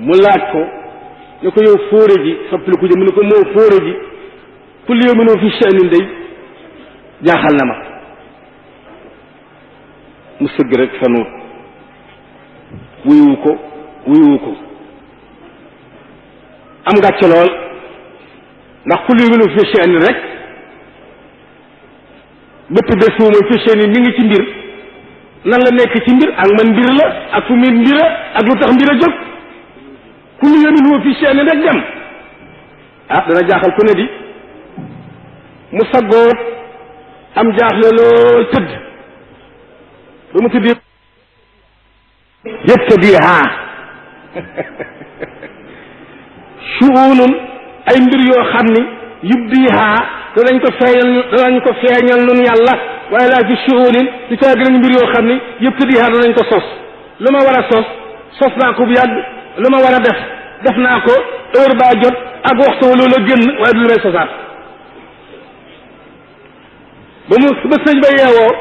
mu laaj ko ne ko yow fóore ji soppali ko ji mu ne ko moo fóore ji kulli yawmin huwa fi sha'nin day jaaxal na ma mu sëgg rek fanuut wuyuwu ko am ngàcce lool ndax kulli yawmin huwa fi sha'nin rek bépp bés fu muy fi sha'nin mi ngi ci mbir nan la nekk ci mbir ak man mbir la ak fu muy mbir ak lu tax mbir a jóg kulli yawmin huwa fi sha'nin rek dem dana jaaxal ku ne di mu saggoot am jaaxle lool tëdd ba mu tëdd yabtadiha shu'unun ay mbir yoo xam ni yubdiha danañ ko feeñal nun yàlla waaye laa fi shu'unin di taa gënañ mbir yoo xam ni yabtadiha danañ ko sos lu ma war a sos naa ko bu yàgg lu ma war a def naa ko heure baa jot ak waxtu wa loola génn waaye du lu may sosaat ba sëñ ba yeewoo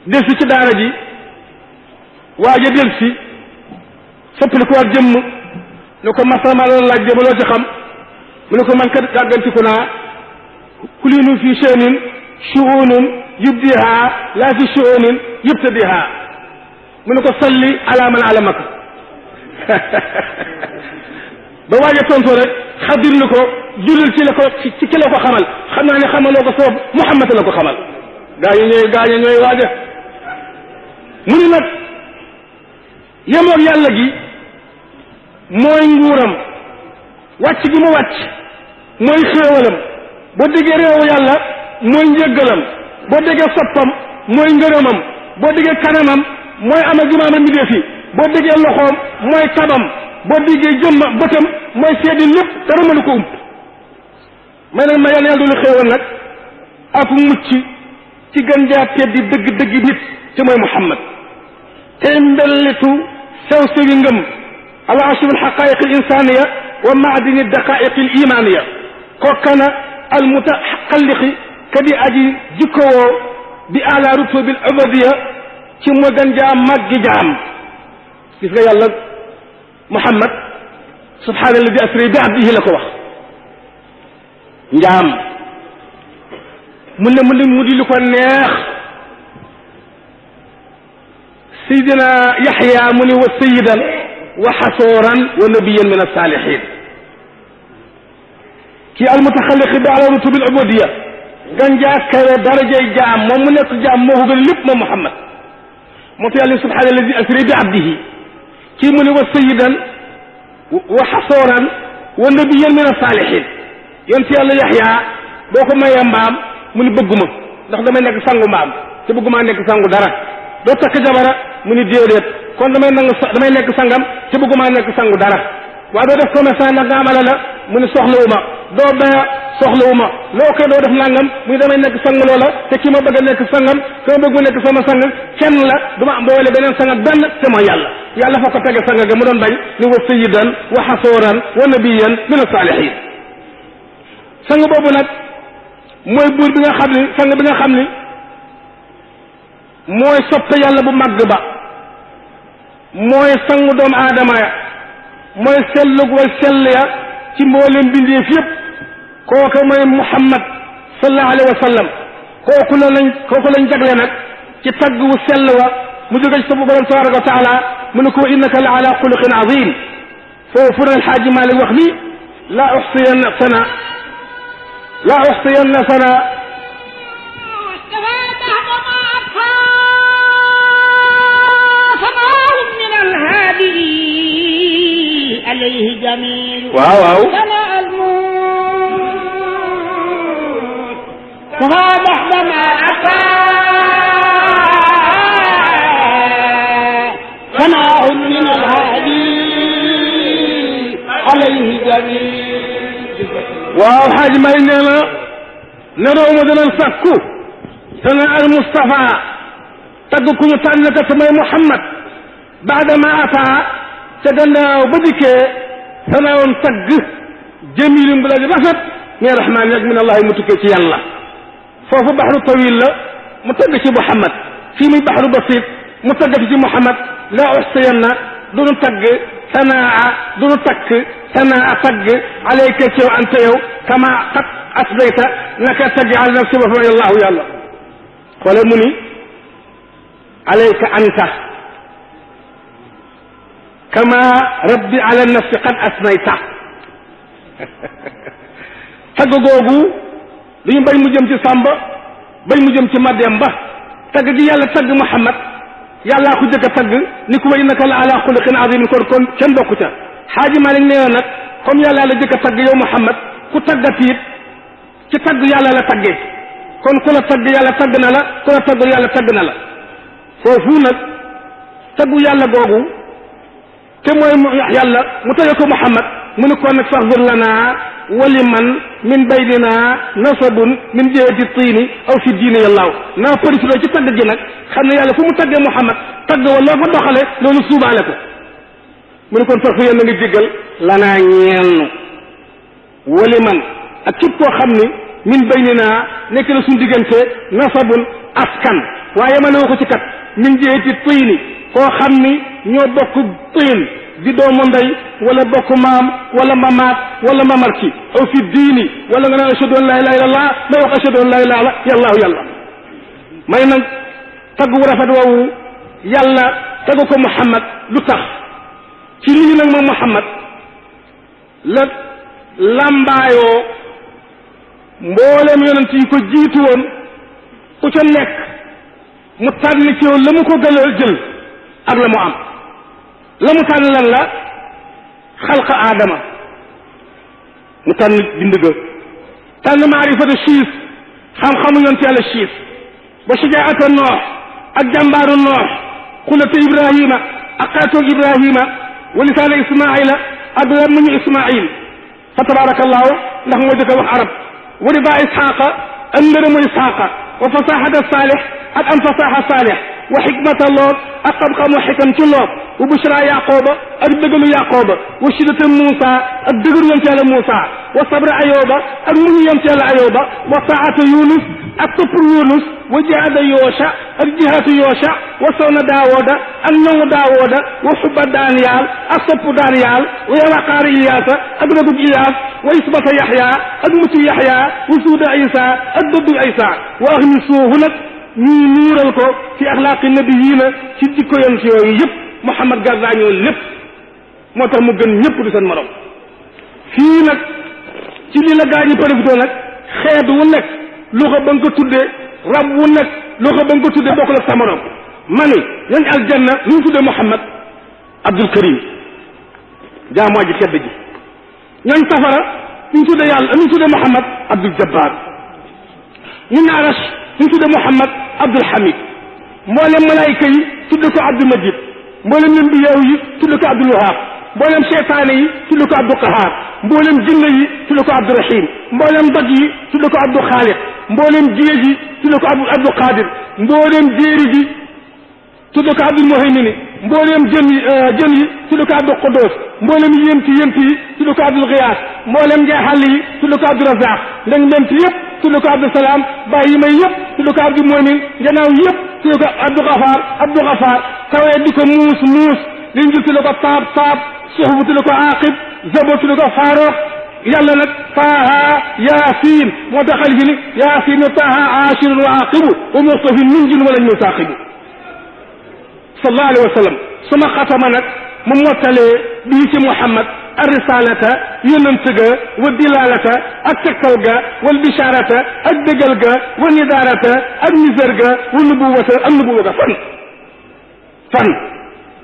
del si ci daara ji waaja del si soppali ko waat jëmm ne ko masama la laaj jëma loo ci xam mu ne ko man kat gàggantiku naa kulinu fi sha'nin shu'unun yubdiha laa fi shu'unin yubtadiha mu ne ko salli ala man alamaka ba waaja tontoo rek xadir ni ko jullil ci la ko ci ki la ko xamal xam naa ne xamaloo ko foofu Muhammad la ko xamal gaañu ñooy waaja mu ni nag yemoog yàlla gi mooy nguuram wàcc gi mu wàcc mooy xéewalam boo déggee réewu yàlla mooy njëggalam boo déggee soppam mooy ngërëmam boo déggee kanamam mooy ama gimaama mbindéef yi boo déggee loxoom mooy tabam boo déggee jëmma bëtam mooy seedi lépp dara mënu ko ump may nag ma yàlla doolu xéewal nag ak mucc ci gën jaa teddi dëgg nit te mooy Muhammad tey mbellitu sew sewi ngëm ala ashib alxaqaiq al insaniya wa maadini daqaiq al imaniya kookana al mutaxalliqi kadi aji jikkowoo bi ala rutubi al ubadiya ci mu gën jaa màggi jaam gis nga yàlla Muhammad subhaana alladi asra bi abdihi la ko wax njaam mu di lu ko neex sayidina Yaxya mu ni wa sayidan wa xasooran wa nabiyan min alsaalihin kii almutaxalliqi bi ala rutubi al ubudiya ganjaa kawe darajay jaam moom mu nekk jaam moo ko gën lépp moom Muhammad moo tax yàlla subhaana alladi asra bi abdihi kii mu ni wa sayidan wa xasooran wa nabiyan min alsaalihin yonent yàlla Yaxya boo ko mayee mbaam mu ni bëgguma ndax damay nekk sangu mbaam te bëggumaa nekk sangu dara doo takk jabara mu ni déedéet kon damay nekk sangam te bëggumaa nekk sangu dara waaye doo def commerçant ndax nga amala la mu ni soxlawuma doo baya soxlawuma loo koy doo def nangam mu ni damay nekk sang loola te ki ma bëgg a nekk sangam te ma bëgg mu nekk sama sang kenn la du ma boole beneen sang benn te mooy yàlla fa ko tege sang ga mu doon bañ ni wa sayyidan wa xasooran wa nabiyan min as-saalihin sang boobu nag mooy buur bi nga xam ni sang bi nga xam ni mooy soppe yàlla bu màgg ba mooy sangu doomu aadama ya mooy sellug way sell ya ci mboolem bindeef yëpp kooku mooy Muhammad sallallahu alayhi wa sallam kooku lañ jagle nag ci tagg wu sell wa mu jóge ci sa borom tabaraka wa taala mu ne ko wa innaka la ala xuluqin azim foofu na alxaaji Malik wax ni la uxsiyanna sana عليه جميل واو سمع الموت وهذا ما أتى سمع من الهادي عليه جميل waaw xaaji may nee na neroo ma danañ sàkku sana al Mustafa tagg ku ñu tànn ka samay Muhammad baada ma ataa ca gannaaw ba dikkee sanaawoon tagg jamiilum bu la di rafet min rahmaan ak min allahi mu tukkee ci yàlla foofu baxru tawil la mu tagg ci Muhammad fii muy baxru basit mu tagg ci Muhammad laa uxsiyanna duñu tagg sanaa duñu takk sanaa tagg alayka ci yow anta yow kama qad asbayta naka tagg ala nafsi ba fa allahu yàlla xoole mu ni alayka anta kama rabbi ala nafsi qad asnayta tagg googu duñu bañ mu jëm ci Samba bañ mu jëm ci Mademba tagg gi yàlla tagg Muhammad yàllaa ko jëkk a tagg ni ko wa innaka la ala xuluqin azim kon kenn bokku ca xaaji Malik nee na nag comme yàlla la jëkk a tagg yow Muhammad ku taggati it ci tagg yàlla la taggee kon ku la tagg yàlla tagg na la ku la taggul yàlla tagg na la foofu nag taggu yàlla googu te mooy yàlla mu tagge ko Muhammad mu ne kon nag faxfir lana wali man min baynina nasabun min jihati tiini aw fi diine yàllaaw naa përifiloo ci tagg gi nag xam ne yàlla fu mu taggee Muhammad tagg wa loo fa doxale loolu suubaale ko mu ne kon faxfir yéen na nga jéggal lanaa ñeennu wali man ak képp koo xam ni min baynina nekk na suñu diggante nasabun askan waaye ma ne ko ci kat min jihati tiini koo xam ni ñoo bokk tiin di doomu ndey wala bokk maam wala mamaat wala mamarki aw fi diini wala nga naan ashhadu an la ilaha illallah may wax ashhadu an la ilaha illallah yàlla may nag tagg wu rafet woowu yàlla tagg ko Muhammad lu tax ci lii nag moom Muhammad la lambaayoo mboolem yonent yi ko jiitu woon ku ca nekk mu tànn ci yow la mu ko gënal jël ak la mu am la mu tànn lan la xalqa aadama mu tànn bind ga tànn maarifatu siis xam-xamu yonent yàlla siis ba shajaata noox ak jàmbaaru noox xulata ibrahima ak xaatoog ibrahima wa lisaana ismaila ak lammuñu ismail fa tabarakallahu ndax moo jëkk a wax arab wa ridaa isxaqa ak ngërëmu isxaqa wa fasaxata saalix ak am fasaxa saalix wa xikmata lool ak xam-xamu xikam ci lool wa bushra yaqooba ak dëggalu yaqooba wa shiddata Muusa ak dëggalu yonent yàlla Muusa wa sabra ayoba ak muñu yonent yàlla ayoba wa taata Yunus ak topp Yunus wa jihaada Yoosha ak jihaatu Yoosha wa sawna Daawooda ak ñoŋu Daawooda wa xubba Daaniyaal ak topp Daaniyaal wa waqaar Iyaasa ak dëggug Iyaas wa isbata Yaxya ak mucc Yaxya wa suuda Isa ak dëddu Isa wa axni suuhu nag ñuy niiral ko ci axlaaqi nabiyiina ci jikko yonent yooyu yëpp Muhammad gàddaañoo lépp moo tax mu gën ñëpp du seen morom fii nag ci li la gaa ñi profité nag xeet wu nekk loxo ba nga ko tuddee rab wu nekk loxo ba nga ko tuddee bokkul ak sa morom ma ni ñooñ aljanna lu ñu tuddee Muhammad Abdul Karim jaamoo ji tedd ji ñooñ safara lu ñu tuddee yàlla lu ñu tuddee Muhammad Abdul Jabbar ñun arash lu ñu tuddee Muhammad Abdul Hamid mboolem malaayika yi tudd ko Abdul Majid mboolem lëmbiyaaw yi tudd ko Abdul Wahab mboolem seytaane yi tudd ko Abdul Qahar mboolem jinne yi tudd ko Abdul Rahim mboolem doj yi tudd ko Abdul Xaaliq mboolem géej yi tudd ko Abdul Qadir mboolem jéeri ji tudd ko Abdul Muhaymini mboolem jën yi tudd ko Abdul Quddus mboolem yént yi tudd ko Abdul Giyaas mboolem njeexal yi tudd ko Abdul Razaq ndeng yëpp tudd ko Abdul Salaam bàyyi may yëpp tudd ko Abdul Mumin gannaaw yëpp tudd ko Abdul Ghafaar tawee di ko muus liñ jël tudd ko taab suxbu tudd ko Aqib Zabur tudd ko Faaruq yàlla nag Taaha Yaasiin moo tax xalifi ni Yaasiin wa Taaha aashirun wa aqibu wa muxtafin min jin walañ mu taaqibu sallallahu alayhi wa sallam sama xatama nag mu mottalee bii ci Muhammad arisalata yonent ga wa dilalata ak tegtal ga wal bisharata ak dëggal ga wa nidarata ak nisar ga wa nubuwata ak nubuwa ga fan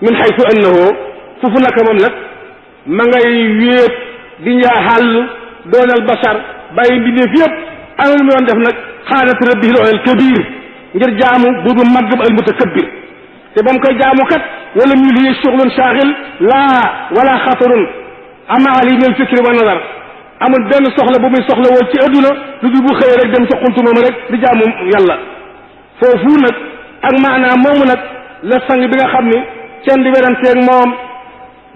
min xaytu annahu foofu naka moom nag ma ngay wéet di njaaxàll doonal bashar bàyyi mbindeef yëpp ana lu mu doon def nag xaadat rabbil al kabir ngir jaamu buubu màgg ba al mutakabbir te ba mu koy jaamu kat wala mil yi shughulun shaghil laa wala xatarun ama ali min fikri wa nazar amul benn soxla bu muy soxla woon ci adduna lu dul bu xëyee rek dem ca xuntu moom rek di jaamu yàlla foofu nag ak maanaam moomu nag la sang bi nga xam ni kenn di weranteeg moom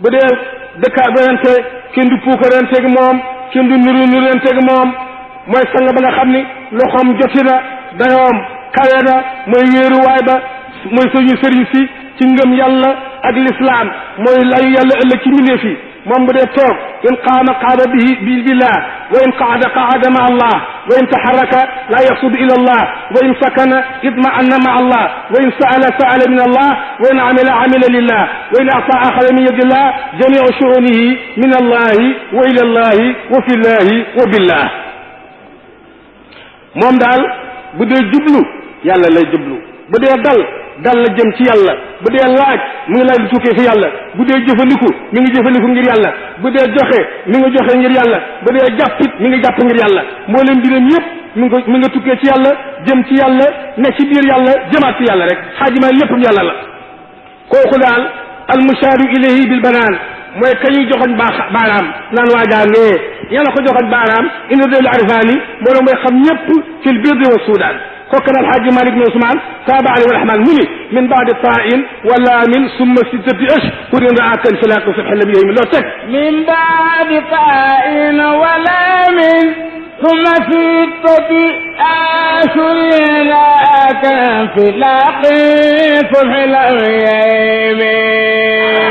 bu dee dëkkaa werante kenn di puukaranteeg moom kenn di nuranteeg moom mooy sang ba nga xam ni loxoom joti na dayoom kawe na mooy wéeruwaay ba mooy suñu sëriñ si ci ngëm yàlla ak l'islam mooy layu yàlla ëllëg ci mbindeef yi moom bu dee toog in qaama qaada bihi billah wa in qaada qaada ma allah wa in taharraka la yaqsudu ila allah wa in sakana itma'anna ma allah wa in sa'ala sa'ala min allah wa in amila amila lillah wa in a'ta akhara min yadillah jami'u shu'unihi min allah wa ila allah wa fi allah wa billah moom daal bu dee jublu yàlla lay jublu bu dee dal la jëm ci yàlla bu dee laaj mu ngi laaj di tukkee fi yàlla bu dee jëfandiku mi ngi jëfandiku ngir yàlla bu dee joxe mi ngi joxe ngir yàlla bu dee jàppit mi ngi jàpp ngir yàlla moo leen mbiram yëpp mi nga tukkee ci yàlla jëm ci yàlla ne ci biir yàlla jëmaat ci yàlla rek xaajima léppam yàlla la kooku daal almushaaru ilayhi bil banaan mooy kañuy joxoñ baaraam naan waajaa nee yàlla ko joxoñ baaraam ina del arifaani moo mooy xam ñëpp fil birdi wa suudaan كان الحاج مالك بن عثمان تابع عليه الرحمن مني من بعد طائن ولا من ثم 6 أشهر رأى انفلاق في الحل بهم لو تك من بعد طائن ولا من ثم 6 أشهر رأى انفلاق في الحل بهم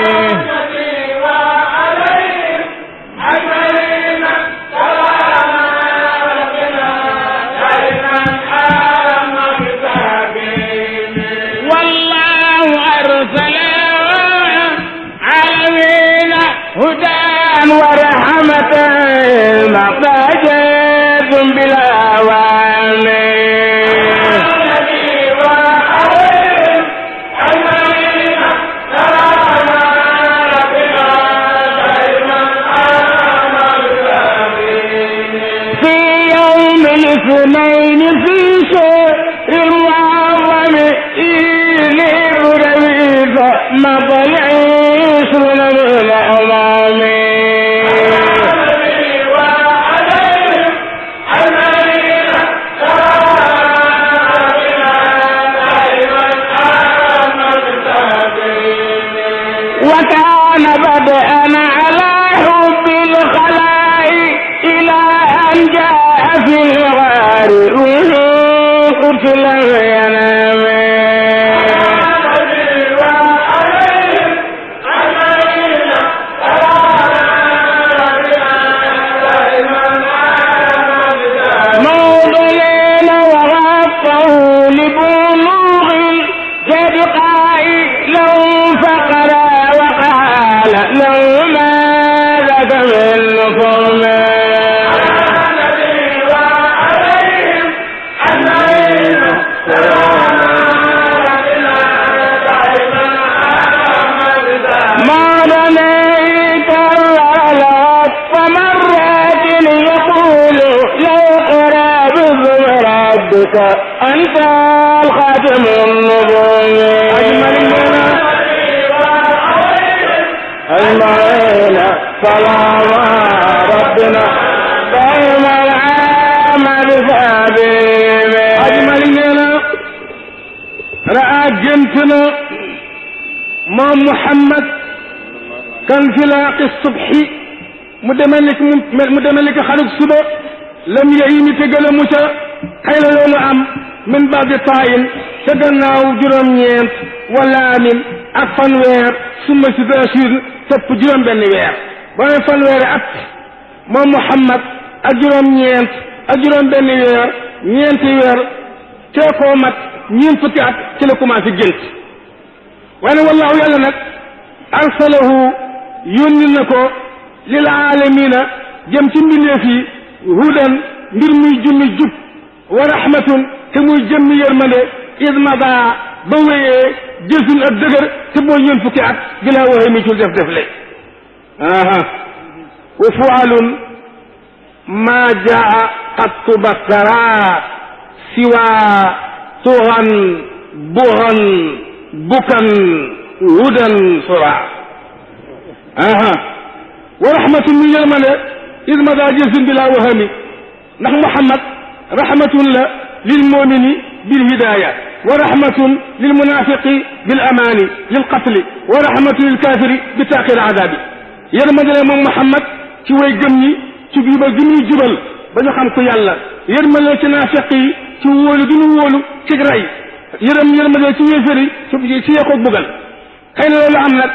ورحمة مقاجد بلا وعلم في يوم الاثنين في شهر المعظم إلي ربيع مطلع يسرن بالأمام وكان بدءا على حب الخلائق إلى أن جاء في الغار قتل ينام موضلين وغطوا لبلوغ الجدقاء لهم فقرا لو ما لك منكم ما رميت الغلط فمرات يقول لو قرى باسم ربك أنت الخاتم النبوي أجمعين سلام ربنا دائم العمل ثابت أجمعين رأى جنتنا ما محمد كان في لاق الصبح مدملك خلق الصبح لم يهيم تقل موسى حيث لون أم من بعد طائن تقلناه جرم نينت ولا من أفن وير ثم 16 topp juróom benn weer ba ne fanweeri at moom Muhammad ak juróom ñeent ak juróom benn weer ñeenti weer tee koo mat ñeent fukki at ci la commencé gént waaye nag wallaahu yàlla nag arsalahu yónni na ko lil aalamiina jëm ci mbindeef yi hudan mbir muy jëmmi jub wa rahmatun te muy jëmmi yërmande ismada ba wéyee jësul ak dëgër te mooy ñeent fukki at bilaa waxee mi ci def le wa fualun ma jaa qattu basara siwa tuxan buxan bukan hudan sura wa rahmatun mu yërmande ismada jësul bilaa waxee mi ndax Muhammad rahmatun la lil mumini bil hidaya ورحمة للمنافق بالأمان للقتل ورحمة للكافر بتأخير العذاب يرمد لهم محمد شوي جمني شبيبا جمني جبل بنو خمس يالا يرمد للنافقي شوولو دنو وولو شجري يرمد لليفري شيخو بغل xëy na loolu am nag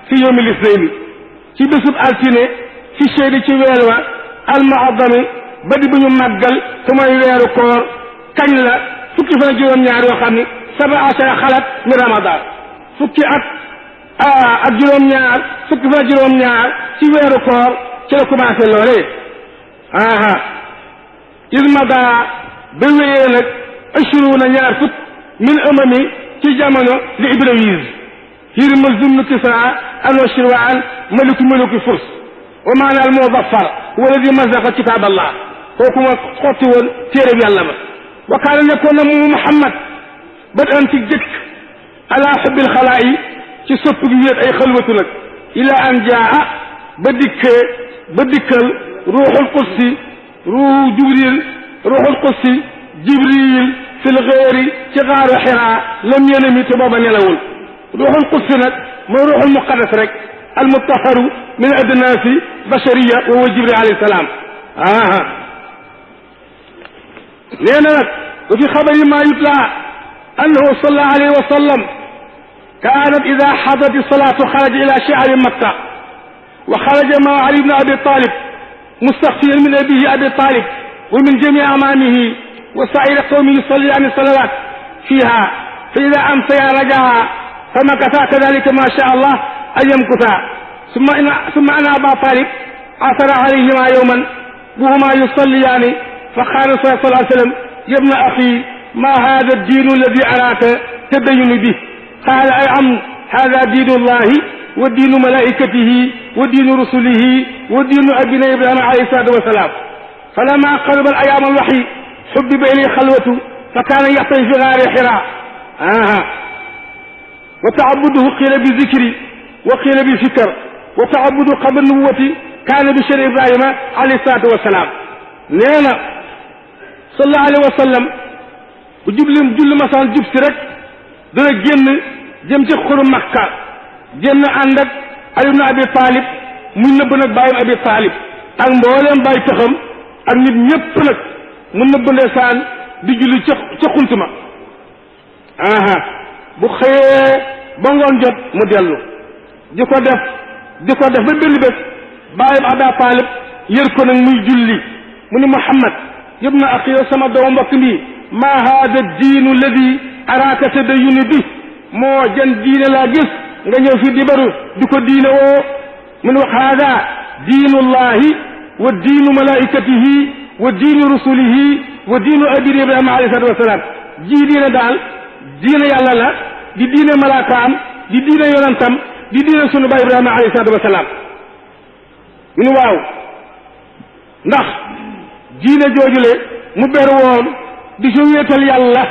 fi yawmi lisnayni ci bésub altine fi sheydi ci weer wa almuaddami ba di bu ñu màggal te mooy weeru koor kañ la fukki fan juróom-ñaar yoo xam ni 17 xalat mi ramadan fukki at ak juróom-ñaar fukki fan juróom-ñaar ci weeru koor ci la commencé loolee ismada ba wéyee nag ashruuna ñaar fukk min amami ci jamono li Ibrawiz Hirmuz ibn Kisra an-Nushirwan maliku muluki Furs wa maana al muzaffar huwa alladi mazaqa kitab Allah kooku ma xotti woon téere bi yàlla ba wa kaana nekkoon na mu Muhammad ba daan ci jëkk ala xubbil xalaa'i ci sopp gi wéet ay xalwatu nag ila an jaa ba dikkal ruuxul qudsi ruuxul qudsi Jibril fil xeeri ci xaaru Xiraa lam yanami te booba nelawul ruuxul qudsi nag mooy ruuxul muqaddas rek al mutaharu min adnaasi bashariya wa huwa Jibril alayhi salaam nee na nag wa fi xabari ma yutla annahu sallallahu alayhi wa sallam kaanat ida xadat salaatu xaraja ila shi'ari makka wa xaraja ma Ali ibn Abi Talib mustaxfiyan min abihi Abi Talib wa min jamii amaamihi wa saa'iri qawmi yusalliyaani salawaat fiiha fa ida amsaya rajaa fa makasa kadalika ma shaa Allah an yamkusa summa ana Aba Talib asara alayhima yawman wa huma yusalliyaani fa qaala sallallahu alayhi wa sallam ya ibna axi ma hada ad-diinu alladi araaka tadayyanu bihi qaala ay am hada diinu llahi wa diinu malaikatihi wa diinu rusulihi wa diinu abina Ibrahima alayhi salaatu wa salaam falamma qaraba ayyaam al-wahyi hubbiba ilayhi xalwatu fa kaana yaxtawi fi gaari Hiraa wa ta'abbuduhu qiila bi zikri wa qiila bi fikr wa ta'abbuduhu qabla nubuwwati kaana bi shari Ibrahima alayhi salaatu wa salaam nee na sallallahu alayhi wa sallam bu julli masaan jub si rek dana génn jëm ci xuru Makka génn ànd ak Ali ibn Abi Talib muy nëbb nag bàyyam Abi Talib ak mbooleem bàyyi taxam ak nit ñëpp nag mu nëbb ndeysaan di julli ca xuntuma bu xëyee ba ngoon jot mu dellu di ko def ba benn bés bàyyam Abi Talib yër ko nag muy julli mu ni Muhammad yabna axi yow sama doomu mbokk mi ma hada diinu alladi araaka tadayyunu bi moo jan diine laa gis nga ñëw fi dibaru di ko diine woo mun wax hada diinu llahi wa diinu malaikatihi wa diinu rusulihi wa diinu abina Ibrahima alayhi salatu wasalaam ji diine daal diine yàlla la di diine malaakaam di diine yonantam di diine sunu baay Ibrahima alayhi salatu wasalaam mun waaw ndax diine joojule mu ber woon di si wéetal yàlla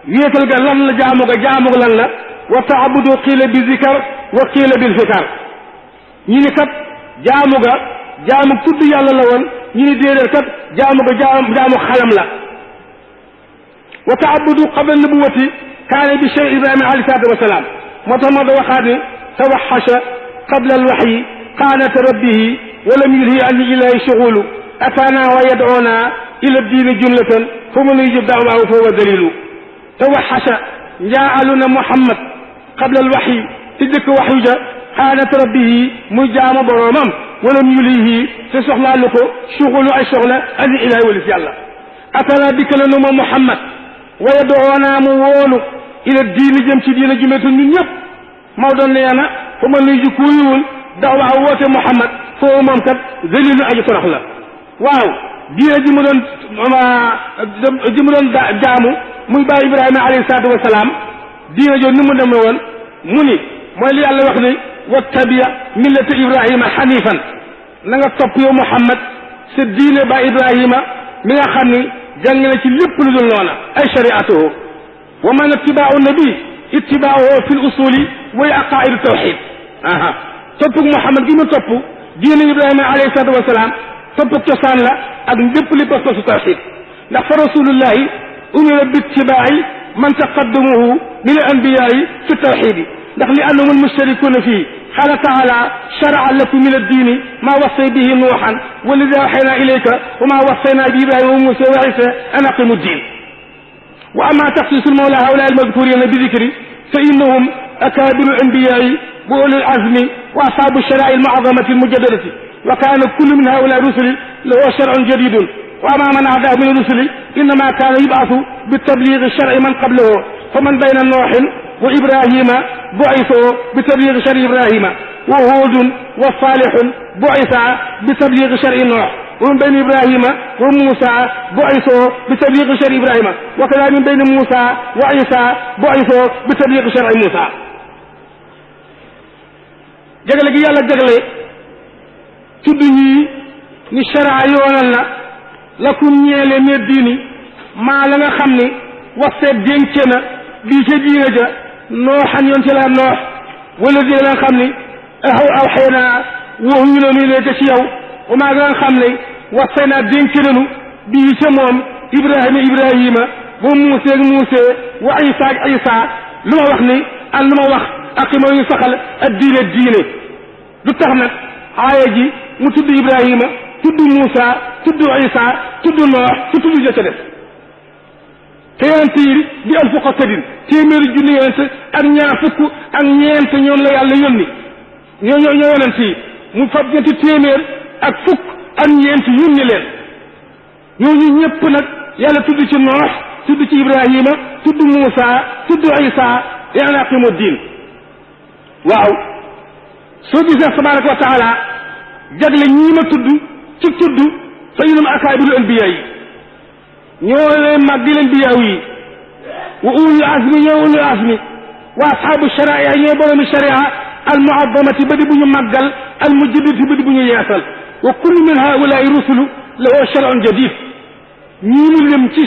wéetal ga lan la jaamu ga lan la wa taabudu qiila bi zikar wa qiila bil fikar ñi ni kat jaamu tudd yàlla la woon ñi ni déedéet kat jaamu xalam la wa taabudu qabla nubuwati kaane bi cheikh Ibrahima alayhi salaatu wa salaam moo tax ma da waxaat ni tawaxasha qabla alwaxyi qaanat rabbihi wa lam yulhi an ilahi shughulu ataana wa yad'una ila diini jumlatan fa man yujib da'waahu fa huwa dalilu tawaxasha njaaluna Muhammad qabla alwaxyi ci dëkk waxyu ja xaanat rabbihi muy jaamu boroomam walam yulihi te soxlaalu ko shughulu ay soxla ani ilahi walis yàlla atana dikka la nu ma Muhammad wa yad'una mu woolu ila diini jëm ci diina jumlatan ñun ñëpp Maodo nee na fa man yujib ku yiwul da'waahu woote Muhammad foofu moom kat dalilu aji torox la waaw diine ji mu doon jaamu muy bàyyi Ibrahima alayhi salaatu wa salaam diine jooju ni mu demee woon mu ni mooy li yàlla wax ni wattabi' millata Ibrahima hanifan na nga topp yow Muhammad sa diine ba Ibrahima mi nga xam ni jàng na ci lépp lu dul noona ay shari'atuhu wa man ittibaa'u nabi ittibaa'uhu fil usuli wa aqaa'idu tawhid toppug Muhammad gi mu topp diine Ibrahima alayhi salaatu wa salaam toppug cosaan la ak lépp li pas-pasu tawhid ndax fa rasulullahi umira bi ittibaa'i man taqaddamuhu min al anbiyaai fi tawxidi ndax li annahum almustarikuuna fii qaala taala shara'a lakum min addiini maa wassay bihi nuuhan walladi awxaynaa ilayka wa maa wassaynaa bihi ibrahima wa muusa wa iisa an aqimu ddiin wa amma taxsiisu lmawla haulaa almadkuuriina bi dikri fa innahum أكابر الأنبياء وأولي العزم وأصحاب الشرائع المعظمة المجددة وكان كل من هؤلاء الرسل له شرع جديد وأما من عداه من الرسل إنما كان يبعث بالتبليغ الشرع من قبله فمن بين نوح وإبراهيم بعثوا بتبليغ شرع إبراهيم وهود وصالح بعث بتبليغ شرع نوح ومن بين إبراهيم وموسى بعثوا بتبليغ شرع إبراهيم وكذا من بين موسى وعيسى بعثوا بتبليغ شرع موسى jagle gi yàlla jagle tudd ñii ni sharia yoonal na lakum ñeele ne diini maa la nga xam ni waseet dénke na bii ca diina ja nooxan yoon ci la noox wala di la nga xam ni aw xëy naa wax ñu ne léegi ci yow wa maa nga xam ne wasay naa dénke nanu bii ca moom ibrahima wa muuse ak muuse wa isa ak isa lu ma wax ni ak lu ma wax ak ma ñu saxal ak diine lu tax nag aaya ji mu tudd ibrahima tudd muusa tudd isa tudd noox su tudd ja ca def te yonent yi di alfu qasadin téeméeri junni yonent ak ñaar fukk ak ñeent ñoom la yàlla yónni ñoo yonent yi mu fab ñetti téeméer ak fukk ak ñeent yónni leen ñooñu ñëpp nag yàlla tudd ci noox tudd ci ibrahima tudd muusa tudd isa li an aqimu diin waaw soo gisee tabaraka wa taala jagle ñii ma tudd ci tudd fa ñunum akaabiru anbiya yi ñoo leen mag di leen biyaaw yi wa ulul azmi ñoo ulul azmi wa ashaabu sharia ñoo boromi sharia al muazzamati ba di bu ñu màggal al mujaddidati ba di bu ñu yeesal wa kullu min haulaai rusulu lahu shar'un jadid ñii mu lim ci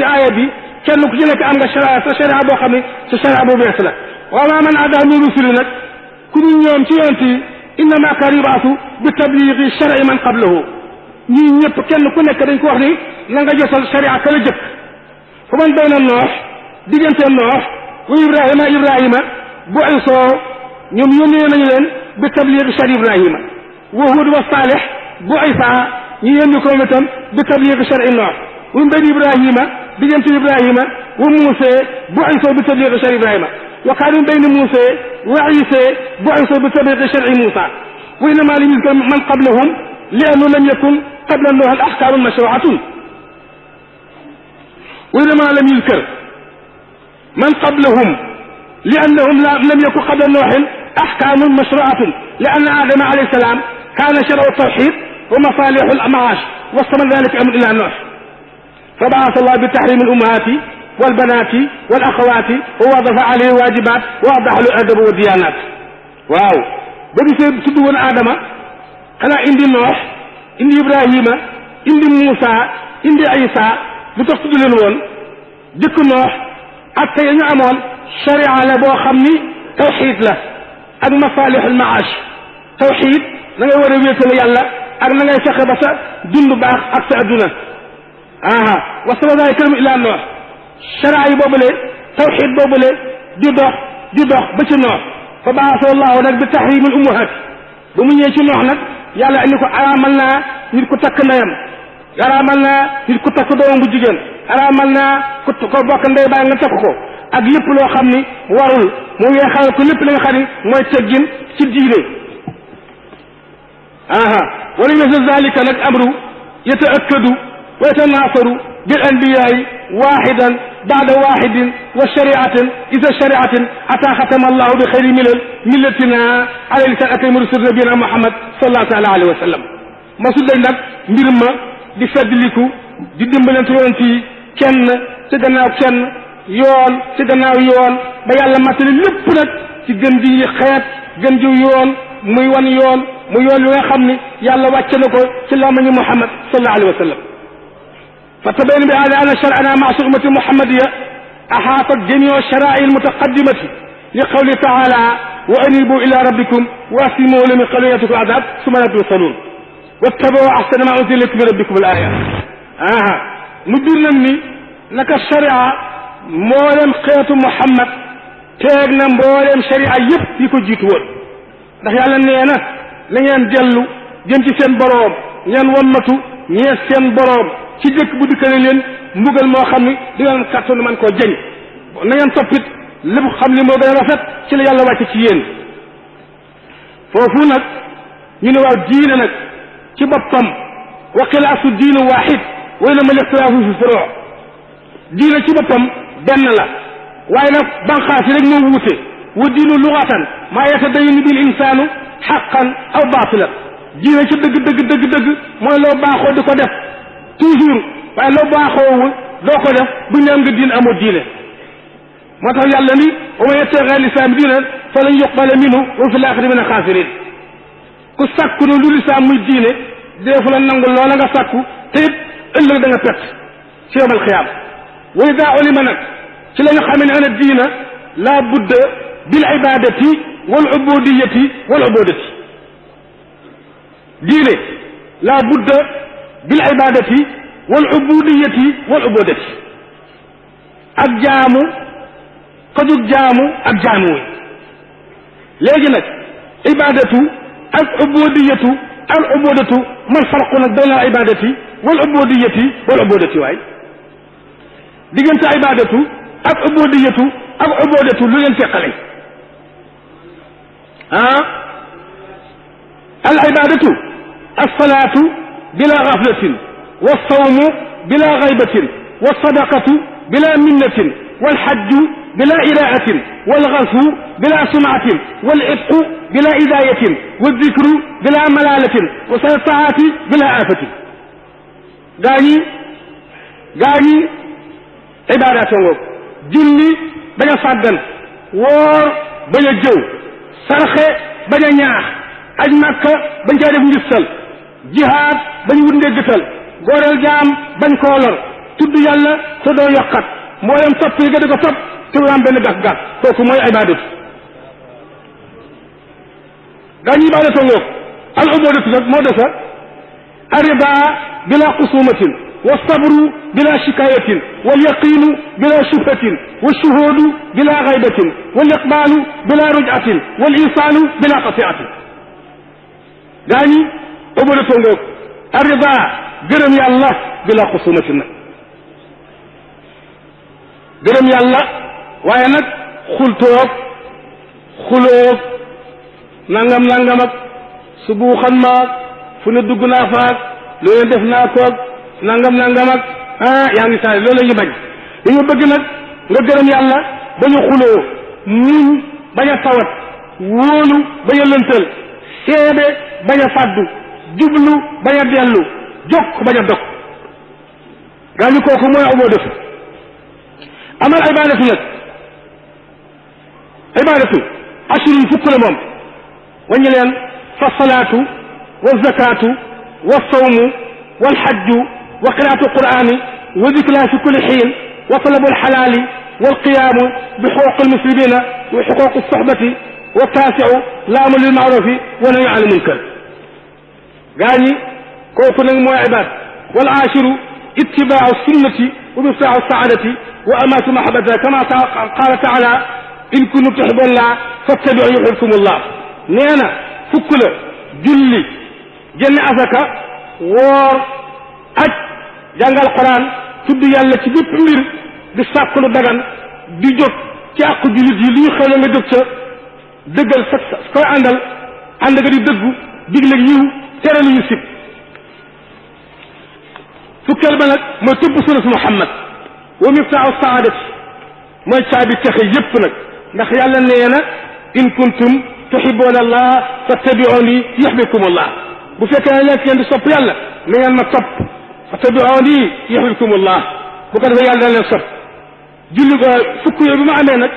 aaya bi kenn ku ci nekk am nga sharia sa sharia boo xam ne sa sharia bu bees la wa ma man adaa min rusuli nag ku ñu ñoom ci yonent yi innama kaana yub'athu bi tabliigi shar'i man qablahu ñii ñëpp kenn ku nekk dañ ko wax ni na nga jotal sharia ka la jëkk fa man bayna noox diggante noox wa ibrahima bu isoo ñoom yónnee nañu leen bi tabliigi shari ibrahima wa huud wa saalih bu isa ñu yónni ko itam bi tabliigi shari noox wa min bayni ibrahima diggante ibrahima wa muuse bu isoo bi tabliigi shari ibrahima wa kaana min bayni muuse wa isa bu isoo bi tabliigi shari muusa wa innama lam yuzkar man qablahum li annahu lam yakun qabla noox al ahkaamu mashruu'atun وإنما لم يذكر من قبلهم لأنهم لم يكن قبل نوح أحكام مشروعة لأن آدم عليه السلام كان شرع التوحيد ومصالح المعاش واستمر ذلك أمر إلى نوح فبعث الله بتحريم الأمهات والبنات والأخوات ووظف عليه الواجبات ووضح له الأدب والديانات واو بدي تدون آدم أنا عندي نوح عندي إبراهيم عندي موسى عندي عيسى lu tax tudd leen woon jëkk noox ak tey ñu amoon sharia la boo xam ni tawxid la ak masalihul maash tawxid na ngay war a wéetale yàlla ak na ngay fexe ba sa dund baax ak sa adduna aha wasala daay këram ilaa noox sharia yi boobule tawxid boobule di dox ba ci noox fa baasa allahu nag bi tahrimul ummahat ba mu ñëwee ci noox nag yàlla indi ko araamal naa nit ko takk ndeyam araamal naa nit ku takk doomam bu jigéen araamal naa ku ko bokk ndey baay nga takk ko ak lépp loo xam ni warul mu weexal ko lépp li nga xam ni mooy teggin ci diine aha wala misl zalika nag amru yataakkadu wa yatanaasaru bil anbiyaai waxidan baada waxidin wa shariatin ida shariatin ata xatama allahu bi xayri millatina ala lisan akrim rusul nabiyina muhammad sallallahu taala alayhi wa sallam masul dañ nag mbir ma di feddliku di dimbalante yonent yi kenn ci gannaaw kenn yoon ci gannaaw yoon ba yàlla matali lépp nag ci gën ji xeet gën ji yoon muy wan yoon mu yoon wi nga xam ni yàlla wàcce na ko ci lamañu muhammad sallallahu alayhi wa sallam fa tabayana bi hada anna shar'ana ma'sur ummati muhammadiya ahaatat jamiu shara'i almutaqaddimati li qawli taala wa anibu ila rabbikum wa aslimu lahu min qabli an ya'tiyakum adab summa la tusalun wattaba'u ahsana ma unzila ilaykum min rabbikum al-ayat aha mu bir nam ni naka sharia mboolem xeetu muhammad teeg na mboolem sharia yëpp yi ko jiitu woon ndax yàlla nee na na ngeen dellu jëm ci seen boroom ngeen wammatu ñees seen boroom ci dëkk bu dikkale leen mbugal moo xam ni di ngeen kàttanu man koo jañ na ngeen toppit li mu xam li moo gën a rafet ci la yàlla wàcce ci yéen foofu nag ñu ne waaw diine nag ci boppam wa xilaasu diinu waaxid way na ma lixtilaafu fi furuu diine ci boppam benn la waaye nag banqaas yi rek moo wuute wa diinu lugatan maa yatadayanu bil insaanu xaqan aw baatilan diine ci dëgg mooy loo baaxoo di ko def toujours waaye loo baaxoowul doo ko def bu ñu am nga diin amoo diine moo tax yàlla ni wa man yabtaghi ghayra l-islaami diinan falan yuqbala minhu wa fil aaxirati mina xaasiriin ku sàkku ne lu lislaam muy diine deefu la nangu loola nga sàkku te it ëllëg da nga perte ci yawmal qiyaama wa idaa ulima nag ci la ñu xamee ne ana diina laa budda bil ibaadati wal ubudiyati wal ubudati diine laa budda bil ibaadati wal ubudiyati wal ubudati ak jaamu xajug jaamu ak jaamu wi léegi nag ibaadatu ak ubudiyatu al ubudatu man farqu nag bayna al ibadati wal ubudiyati waay diggante ibadatu ak ubudiyatu lu leen teqale al ibadatu alsalatu bila gaflatin walsawmu bila gaybatin walsadaqatu bila minnatin walhajju bila iraatin walgaswu bila sumatin walitqu bila idayatin waldikru bila malalatin wa taati bila afatin gaa ñi ibaadaat ngoog julli bañ a sàggan woor bañ a jëw sarxe bañ a ñaax aj màkka bañ caa def ngistal jihaad bañ wut ndéggatal góoreel jaam bañ koo lor tudd yàlla te doo yokkat mboolem topp yi nga di ko topp te du am benn gàkk-gàkk kooku mooy ibaadatu gaa ñi ibaadatu ngoog al ubudatu nag moo desa arriba bila xusumatin wa sabru bila shikayatin wal yaqinu bila shubhatin wa shuhudu bila gaybatin wal iqbalu bila rujatin wal isaanu bila qatiatin gaa ñi ubudatu ngoog arriba gërëm yàlla bila xusumatin nag gërëm yàlla waaye nag xulóog nangam ak subuuxan maag fu ne dugg naa faak loolu def naa koog nangam ak yaa ngi saali loolu la ñu bañ dañu bëgg nag nga gërëm yàlla bañ a xuloo muñ bañ a tawat wóolu bañ a lëntal seede bañ a fàddu jublu bañ a dellu jokk bañ a dog gaa ñu kooku mooy amoo def amal ibadatu nag ibadatu ashrun fukk la moom waññi leen fa salaatu wa zakatu wa sawmu wal hajju wa qiraatu qur'ani wa dikra fi kulli xiin wa talabu alxalaali wal qiyaamu bi xuquuq almuslimina wa xuquuq alsoxbati wa taasiu laamu lil maarufi wa nahyu an almunkar gaa ñi kooku nag mooy ibaad wal aashiru ittibaau sunnati wa miftaaxu saadati wa amaatu mahabata kama qaala taala in kuntum tuhibbuna llaha fattabi'uuni yuhbibkumu llah nee na fukk la julli génn asaka woor aj jàngal Quraan tudd yàlla ci bépp mbir di sàkk lu dagan di jóg ci àqu jullit yi li ñu xewle nga jóg ca dëggal sa koy ànd nga di dëggu digle yiw tere lu ñu sib fukkeel ba nag mooy topp sunna Muhammad wa miftaaxu saadati mooy caabi texe yépp nag ndax yàlla nee na in kuntum tuhibbuna allah fattabi'uni yuhbibkum allah bu fekkee ne nekk ngeen di sopp yàlla na ngeen ma topp fattabi'uni yuhbibkum allah bu ko defee yàlla dana leen sopp julli go fukk yooyu bi ma amee nag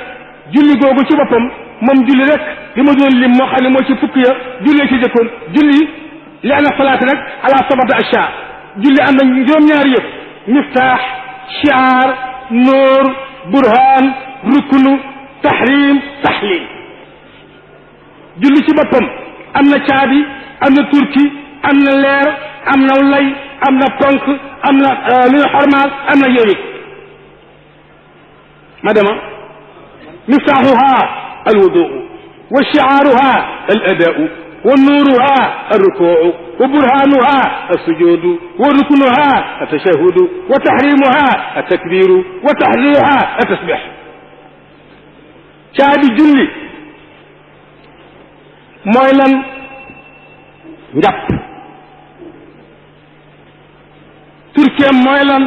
julli googu ci boppam moom julli rek li ma doon lim moo xam ne mooy ci fukk ya julli ci jëkkoon julli li ana salaati nag ala sabata asha julli am na juróom-ñaari yëpp miftaax shi'aar nuur burhaan ruknu tahrim tahlil julli ci boppam am na caabi am na turki am na leer am na lay am na ponk am na lu ñu xormaal am na yewit ma dema miftaaxuha alwuduu wa shi'aaruha aladaau wa nuuruha alrukuu wa burhaanuha alsujuudu wa ruknuha altashahudu wa tahrimuha altakbiru wa tahliluha altasbix caabi julli mooy lan njàpp turkeem mooy lan